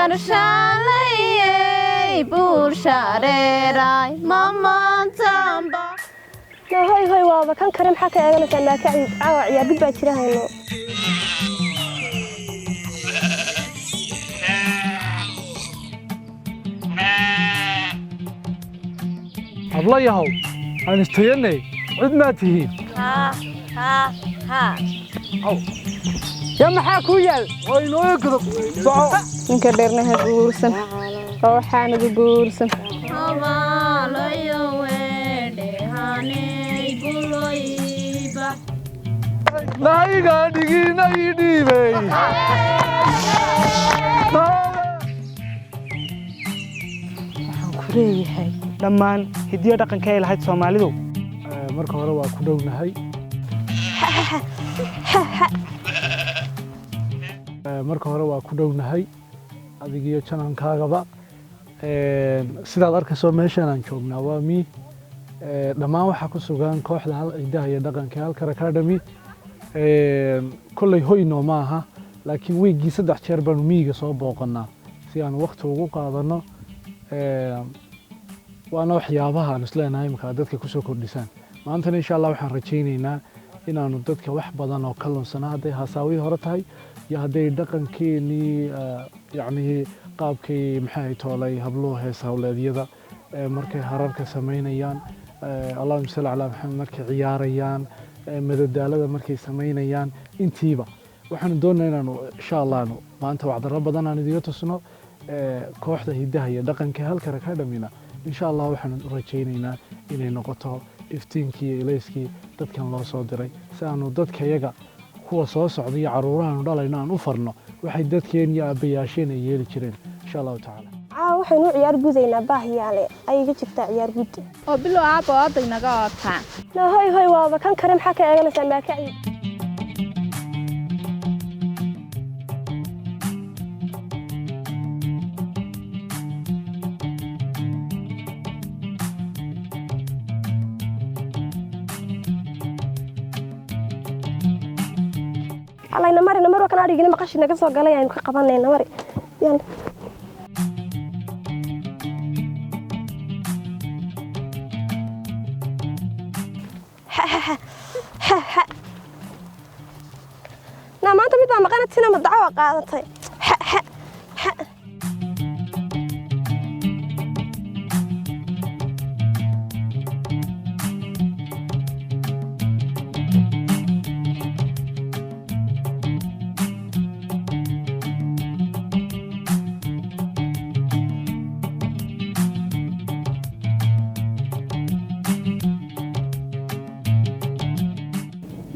Garshalayey buurshareeray mamaantamba. Hoy hoy, waaba kan kare. Maxaa ka eeganaysaa? Maakaciid caawa ciyaar gud baa jira hayno. Habla yahow, aan istayanay, cid maa tihiin? Ya, maxaa kuu yaal? Waa inooyo godob soco. Ninka dheerna ha guursan oo waxaanagu guursan. Habaalayo weedhehaney buloyba. Nahayga dhigina ii dhiibay. Waxaan ku leeyahay dhammaan hidiyo dhaqanka ay lahayd Soomaalidu. Marka hore waa ku dhownahay. Marka hore waa ku dhownahay adigiyo janankaagaba. Sidaad arkayso, meeshan aan joognaa waa mi dhammaan waxaa ku sugan kooxda hal ciidaha iyo dhaqanka Halkar Academy. Kolley hoy nooma aha, laakiin weygii 3 jeer baanu miyiga soo booqanaa si aan waqti ugu qaadano. Waana waxyaabaha aan isleenahay imika dadka kusoo kordhisaan. Maantana insha Allah waxaan rajaynaynaa inaanu dadka wax badan oo ka lunsanaa, hadday hasaawihii hore tahay iyo hadday dhaqankeenii, yacni qaabkay maxay toolay habluhu hees hawleedyada markay hararka samaynayaan, allahuma salli calaa Maxamed, markay ciyaarayaan, madadaalada markay samaynayaan, intiiba waxaanu doonaa inaanu insha Allah aanu maanta wacdarro badan aan idiga tusno. Kooxda hidaha iyo dhaqanka Halkar Academyna insha Allah waxaanu rajaynaynaa inay noqoto iftiinkii iyo ilayskii dadkan loo soo diray, si aanu dadkayaga kuwa soo socda iyo caruurahaanu dhalayno aan u farno waxay dadkeen iyo aabbayaasheen ay yeeli jireen insha Allahu tacaala. Caawa waxaynu u ciyaar gudaynaa baahyaale ayay ka jirtaa ciyaar gud. Oo bilow aabba oday naga ootaa. Na hoy hoy, waaba kan kare. Maxaa ka eeganaysaa? Maakaciid. Allayna marina mar waa kan adhigina maqashi naga soo galay aynu ka qabanayna mari yaan. Na maanta mid baa maqana tina madaco waa qaadatay.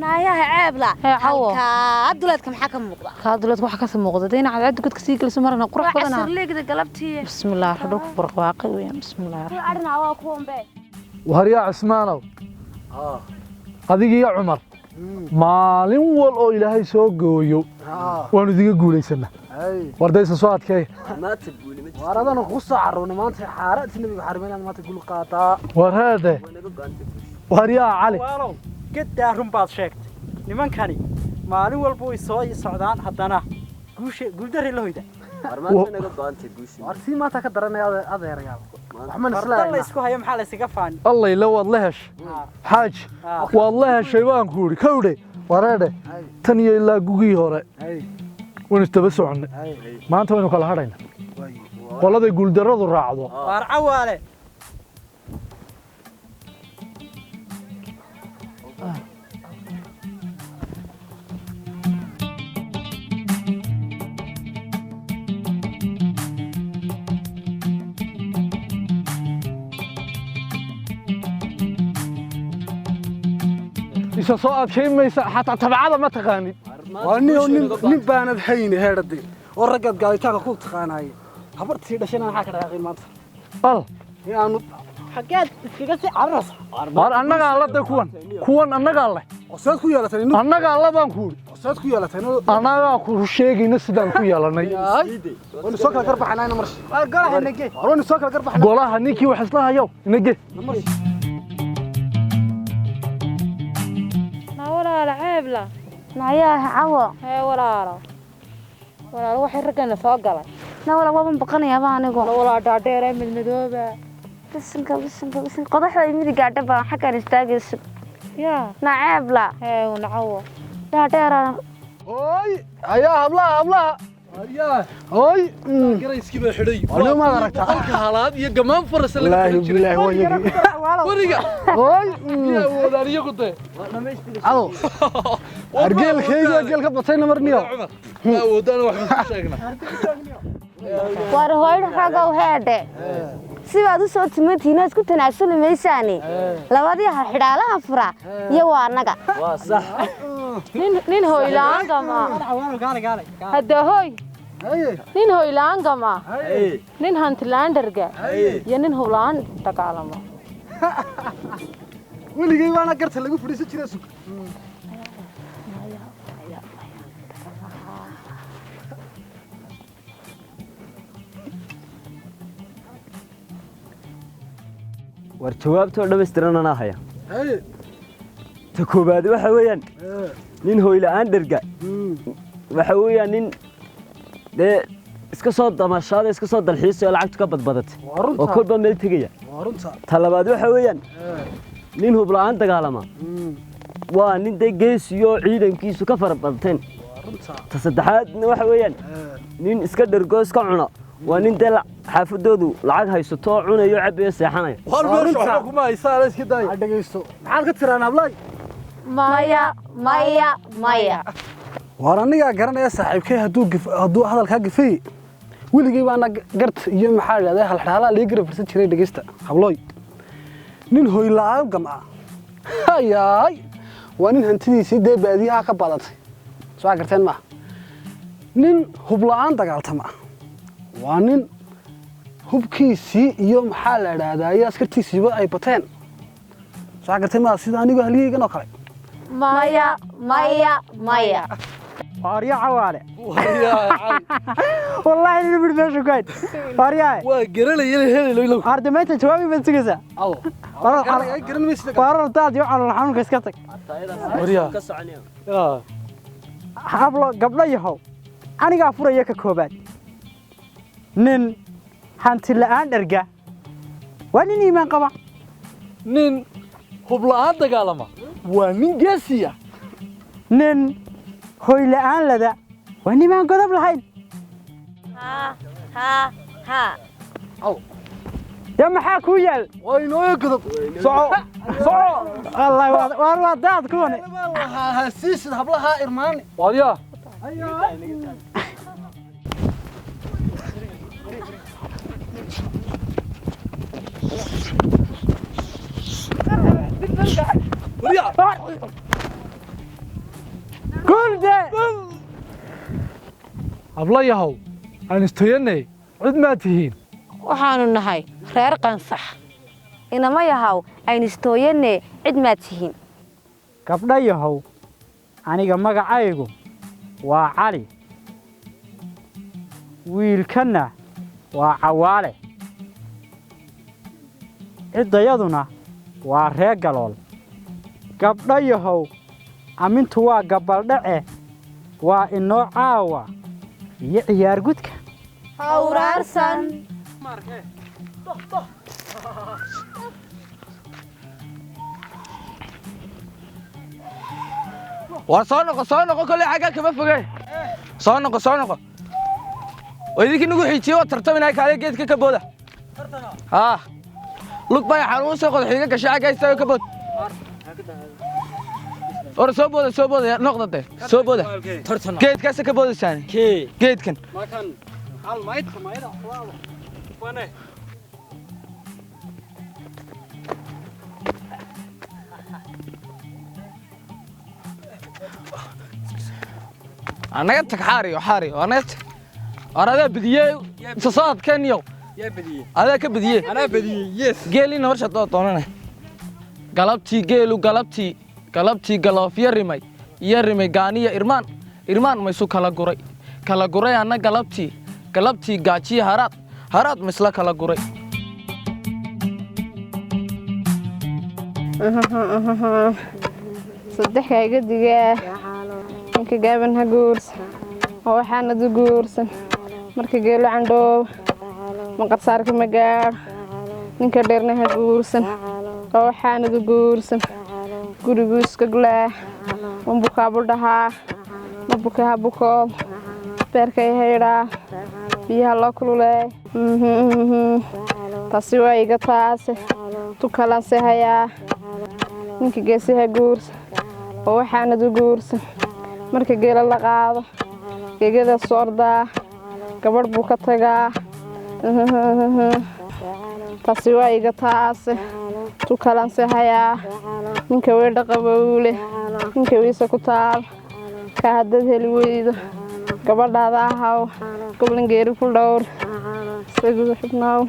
Naayaha ceebla. Hee, cawo. Halkaa duleedka maxaa ka muuqda? Kaa duleedka waxa kasii muuqda dee inaad cadceedda godka sii geliso marna qurux waa badanaa. Casarleegda galabtii. Bismillaah, dhulku barwaaqo weeyaan, bismillaah. Arina waa kuwanbe. Waryaa Cismaanow, adiga iyo Cumar maalin wal oo Ilaahay soo gooyo waanu idiga guulaysanaa. Wardaysa soo adkeeya. Waar adana ku soo carruurnay maanta xaaraantii nabiga xarimeynaan maanta gul qaataa. War heede, waryaa Cali. Waalow geddaa, run baad sheegtay. Nimankani maalin walba way soo socdaan, haddana guusha guuldarray la hoyda. Waar sii maanta ka daranaya adeerayaal waxman fardan la isla isku hayo maxaa la ysaga faani? Allayla waad la heshay xaaji, waad la heshay baan ku idhi kowdhe. Wareedhe, tan iyo ilaa gugii hore waynu isdaba soconnay, maanta waynu kala hadhayna qoladay guuldarradu raacdo. Waar cawaale. Isa soo adkayn maysa, xataa tabcada ma taqaanid. Waa nin oo nin baanad hayne heedhade oo raggaad gaaditaanka ku taqaanaaye habartii dhashayna maxaa ka dhaqaaqin maanta? Bal inaanu xaggeed iskaga sii cararaysa? Waar annagaa la de kuwan kuwan annagaa leh. Oo seed ku yeelatay inu? Annagaa la baan ku idhi. Oo seed ku yeelatay inu? Annagaa ku sheegayna sidaan ku yeelanay. Waynu soo kala garbaxaynaa ina marshi. Waar golaha nage. Waar waynu soo kala garbaxaynaa. Golaha ninkii wax isla hayow inage. Marshi. Na walaalo ceebla. Naayaha cawo. Hee walaalo, walaalo, waxay raggana soo galay. Na walaal waaban baqanayaaba anigu. Walaa dhaadheer ee midmadooba. Bisinka bisinka bisinka qodaxda midig gaadha baan xaggan istaagayso. Yaa. Naceeb la. Hee nacawo. Dhaadheeraan. Oy, ayaa hablaha hablaha. Ayaa. Oy, garayskii baa xidhay. Wali ma aragtaa. Halka halaad iyo gamaan faras laga Wallaahi bilaahi waa yagi. Wariga. Oy, yaa wadaan iyagu de. Ado. Argeelkayga geel ka batayna marniyo. Cumar. Ma awoodaan wax ku sheegnaa. War hooyada ragow heedhe. Sibaad u soo timatiin isku tanaasuli maysaani. Labadii xidhaalaha fura iyo waa anaga. Waa sax. Nin hoylaan gama. Hadda hoy. Nin hoylaan gama. Nin hantilaandarga. Iyo nin hublaan dagaalamo. Weligay waana garta lagu fadhiisan jiray sug. War jawaabtoo dhammaystiran anaa haya. Ta koowaad waxa weeyaan nin hoyla'aan dherga waxa weeyaan nin dee iska soo damashaada iska soo dalxiisay oo lacagtu ka badbadatay oo kolba meel tegaya. Ta labaad waxa weeyaan nin hubla'aan dagaalama waa nin dee geesiyo ciidankiisu ka fara badateen. Ta saddexaadna waxa weeyaan nin iska dhergo iska cuna waa nin dee xaafadoodu lacag haysato oo cunayo cabayo seexanaya. Hal meesha waxba kuma haysaan iska daay. Ha dhageysto. Maxaad ka tiraan hablaay? Maya maya maya. War aniga garanaya saaxiibkay hadduu hadalkaa gafay weligay baana gart iyo maxaa la yiraahdaa hal xalaal lii garab farsan jiray dhageysta hablooy. Nin hoy la'aan gamca. Hayaay. Waa nin hantidiisii dee baadiyaha ka badatay. Soo garteen ma. Nin hub la'aan dagaaltama. Waa nin hubkiisii iyo maxaa la yiraahdaa iyo askartiisiiba ay bateen. Soo garteen ma sida anigu haliyeygan oo kale. Maya maya maya. Waarya cawaale. Wallaahi inuu mid meesha ku hayd. Waaryahay. Waa garanaya helelo. Arda maanta jawaabi baad sugaysaa. Aw. Warar daad iyo calool xanuunka iska tag. Waaryaa. Hablo gabdho yahow. Anigaa furaya ka koobaad. Nin hanti la'aan dherga. Waa nin iimaan qaba. Nin hub la'aan dagaalama. Waa nin geesiya. Nin hoy la'aan lada. Waa nimaan godob lahayn. Ha ha ha. Aw. Ya maxaa ku yaal? Waa inoo godob. Soco. Soco. Allah waa waa daad kuwan. Ha siisid hablaha irmaani. Waaryaa. Gulde. Habla yahow aan istoyanay cid ma tihiin. Waxaanu nahay reer qansax. Inama yahow aan istooyanay cid ma tihiin. Gabdha yahow aniga magacaygu waa Cali. Wiilkana waa Cawaale. Ciddayaduna waa reer Galool. Gabdha yahow amintu waa gabaldhace waa inoo caawa iyo ciyaar gudka. Hawraarsan. War soo noqo soo noqo kolley xaggaa kama fogey. Soo noqo soo noqo. Waa idinkii nagu xiijiyey waa tartaminaya kaale geedka ka booda. Haa. Lug bay xanuun soo qodo xiiga gashay xaggaa istaago ka bood. War soo booda soo booda noqda de soo booda. Geedkaas ka boodaysaan. Geedkan. Makan hal maydka mayda walaalo. Wane. Anaga tag xaariyo xaariyo anaga tag. War adaa badiyey sasaadkan yow. Yaa badiyey. Adaa ka badiyey. Anaa badiyey. Yes. Geelina hor shaqo doonana. Galabtii geelu galabtii galabtii galoof yarimay yarimay gaaniya irmaan irmaan ma isu kala guray kala guray anna galabtii galabtii gaajiya haraad haraad ma isla kala guray. Saddex kaaga digaa. Ninka gaaban ha guursan. Oo waxaanad u guursan. Marka geelo candhoob maqarsaarka ma gaadh, ninka dheerna ha guursan oo waxaanadu guursan. Guriguu iska gulaa ma dhahaa, ma buka ha bukood, beerkay haydhaa biyaha loo kululee. Taasi waa iga taase, tu kalanse hayaa. Ninka geesi ha guursan oo waxaanadu guursan. Marka geela la qaado geegada soordaa, gabadh buu ka tagaa. Taasi waa iga taase, tu kalanse hayaa. Ninka weedha qabowle, ninka wiisa ku taal ka haddaad heli weydo, gabadhaada ahaw goblan geeri ku dhowr isagu xubnaaw.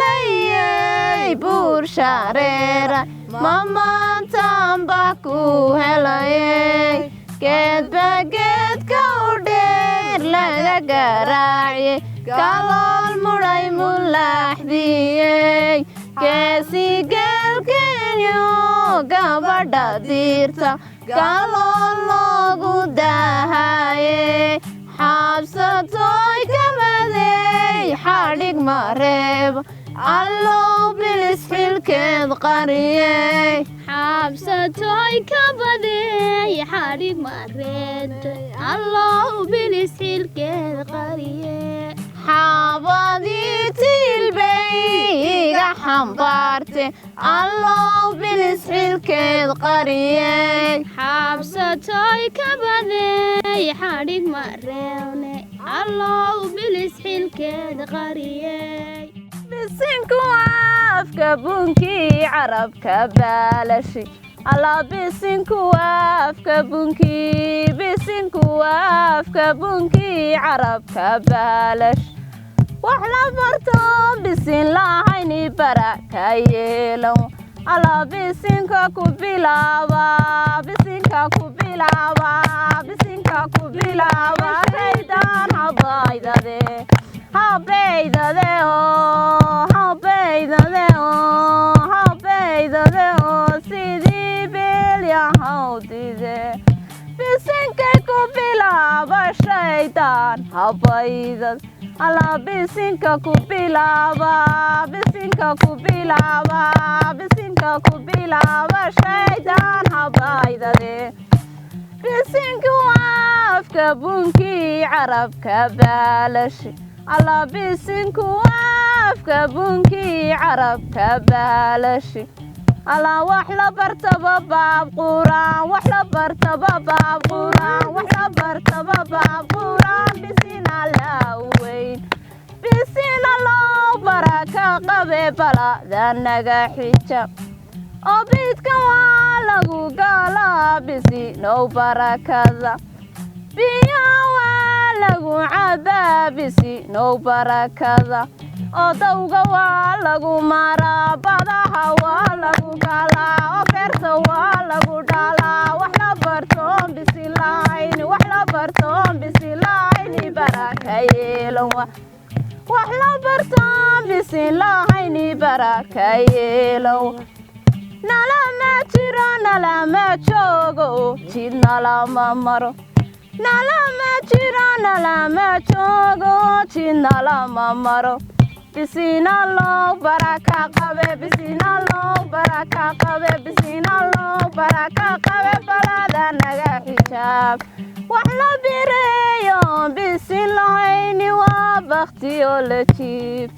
Baranbarshalayey buurshareera mamaantaanba ku helayey, geedba geedka u dheer laga garaaciyey, kalool mudhay mulaaxdiyey, geesi geelkenyo gabadha diirta kalool loogu daahayey, xaabsatoy kamadey xadhig mareeb allow bilis xilkeed qariyey. Xaabsatoy kabadey xadhig mareed allow bilis xilkeed qariye. Xaabadii tilbay iga xambaarte allow bilis xilkeed qariyey. Xaabsatoy kabadey xadhig mareebne allow bilis xilkeed qariyey. Bisinku afka bunkii carabka baalashi alla, bisinku afka bunkii, bisinku afka bunkii carabka baalash. Wax la barto bisin lahayni baraka yeelow alla, bisinka ku bilaaba, bisinka ku bilaaba, bisinka ku bilaaba. Shaydaan habaydade habaydade oo habaydade oo habaydade oo sidii beelyahaw dide. Bisinka Bilaaba shaydaan habaydad alla bisinka ku bilaaba, bisinka ku bilaaba, bisinka ku bilaaba shaydaan habaydade. Bisinka waafka bunkii carabka baalashi alla, bisinku waafka bunkii carabka baalashi alla. Wax la bartaba baab quraan, wax la bartaba baab quraan, wax la bartaba baab quraan. Bisin alla weyn, bisin allow baraka qabe, balada naga xija oo biidka waa lagu galaa. Bisinow barakada, biyo waa lagu cabaa. Bisinow barakada oo dawga waa lagu maraa, badaha waa lagu galaa oo beerta waa lagu dhalaa. Wax la bartoon bisilahayn, wax la bartoon bisilahayni baraka yeelan wa. Wax la bartoon bisilahayni baraka yeelan. Nalama jiro, nalama joogo, jid nalama maro. Nalama jiro, nalama joogo, jid nalama maro. Bisinalow baraka qabe, bisinalow baraka qabe, bisinalow baraka qabe, balada naga xijaab. Wax la bireeyo bisin lahayni waa baktiyo la jiib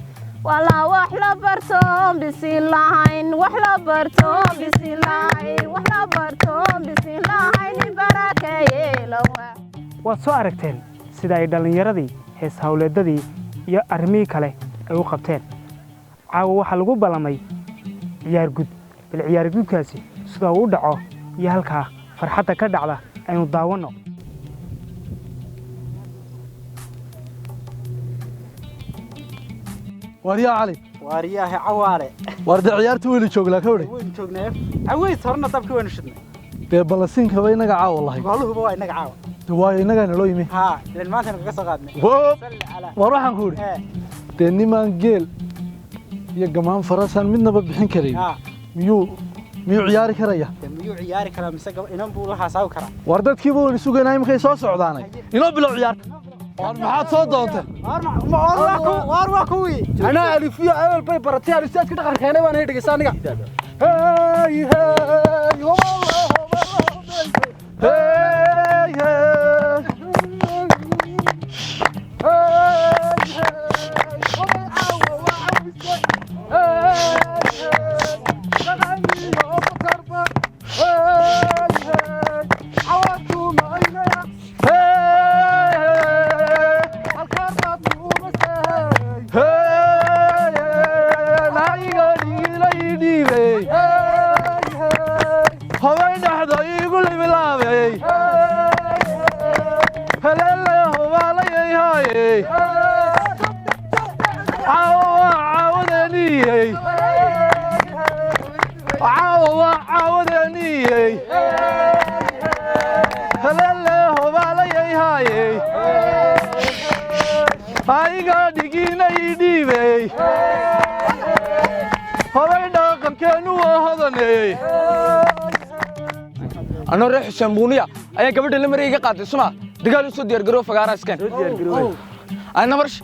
walaa. Wax la barto bisin lahayn, wax la barto bisin lahayn, wax la barto bisin lahayni baraka yeelowa. Waad soo aragteen sida ay dhallinyaradii hees hawleedadii iyo arrimihii kale ay u qabteen. Caawa waxaa lagu ballamay ciyaar gud. Bal ciyaar gudkaasi sida uu u dhaco iyo halkaa farxadda ka dhacda aynu daawanno. Waaryaa Cali. Waariyaahe Cawaale. Waar dee ciyaarta weli jooglaa ka wadhay. Waynu joognaa, caways horena dabkii waynu shidnay. Dee ballasiinkaba inaga caawa lahay. Gooluhuba waa inaga caawa. De waayo inagaa naloo yimi. Haa, ilan maantaynu kaga soo qaadnay. Woob. Salli calaa. Waar waxaan ku idhi, dee nimaan geel iyo gamaan farasaan midnaba bixin karayn miyuu ciyaari karaya? Dee miyuu ciyaari karaa mise inan buu la haasaawi karaa? Waar dadkiiba waynu sugaynaa, imikay soo socdaanay. Inoo bilow ciyaarta. Waar maxaad soo doontay? Waar waa kuwii. Anaa alifiyo awel bay baratay, alistaadka dhaqan keenay baan dhegeysa aniga. Hey hey hey hey. Hobay dhexda iigu libilaabay, helele hobaalayay haayey, caawa waa caawadeenniyey, caawa waa caawadeenniyey, helele hobaalayay haayey, aiga dhigiina ii dhiibey, hobay dhaqankeennu waa hodaneeyey. Anoo reer Xuseen Buuniya ayaa gabadha la maray iga qaaday suma dagaal u soo diyaar garoo fagaara iskan ay namarsh.